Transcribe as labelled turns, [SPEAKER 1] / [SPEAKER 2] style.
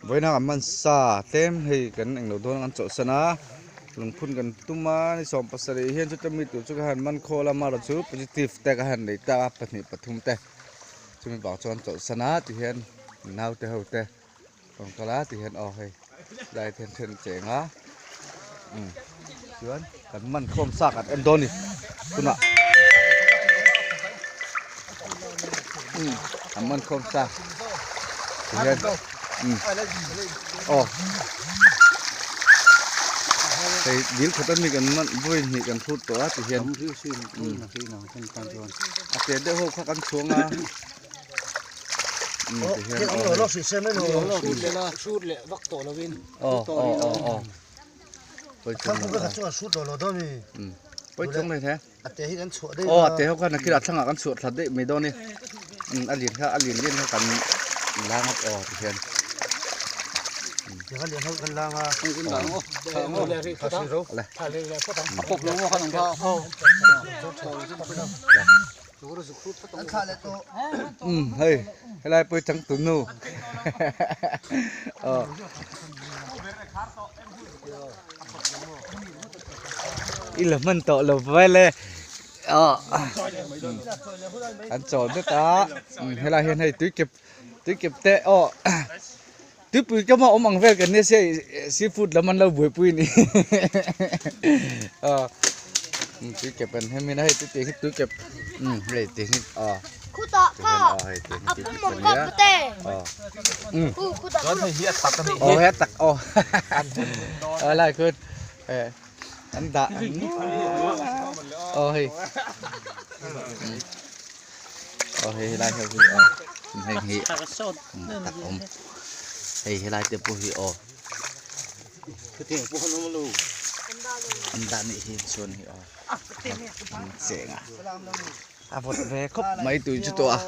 [SPEAKER 1] Vawiina kan man sa tlem hei kan englo dawn an chawlhsan a lungphun kan tum a ni 70 hian chuta mi tur chu ka han man khawl a amaherawh chu positive te ka han nei ta a pahnih pathum te chumi vang chuan chawlhsan a tihian naute ho te rawn kal a tihian aw hei lai then then cheng a umm chuan kan man khawm sa kan en dawn a ni tunah umm kan man khawm sa tihian umm aw hei dil khat ami kan man vawi hnih kan hrut tawh a tihian umm a te deuh ho kha kan chhuang a. Aw a te ho khan a thlangah kan chhuah thla daih mai dawn a ni a lian kha a lian lian kha kan lang a aw tihian um hei helai pawh hi changtu nu aw i la hman tawh lo vel e aw an chawl vek a helai hian hei tui kep tui kep te aw tuipui kam a awm ang vel kan nia sia seafood lam an lo buaipui a ni aw tui kep an hem in a hei tui hi tui kep um hei ti hi aw aw hei ti hi tui kep a nia aw um aw hei a tak aw aw lai khun eh an dah aw hei aw hei helai ho hi aw heng hi tak awm hei helai te pawh hi aw an dah nih hi chuan hi aw an cheng a a vawt ve khawp mai tui chu tawh a.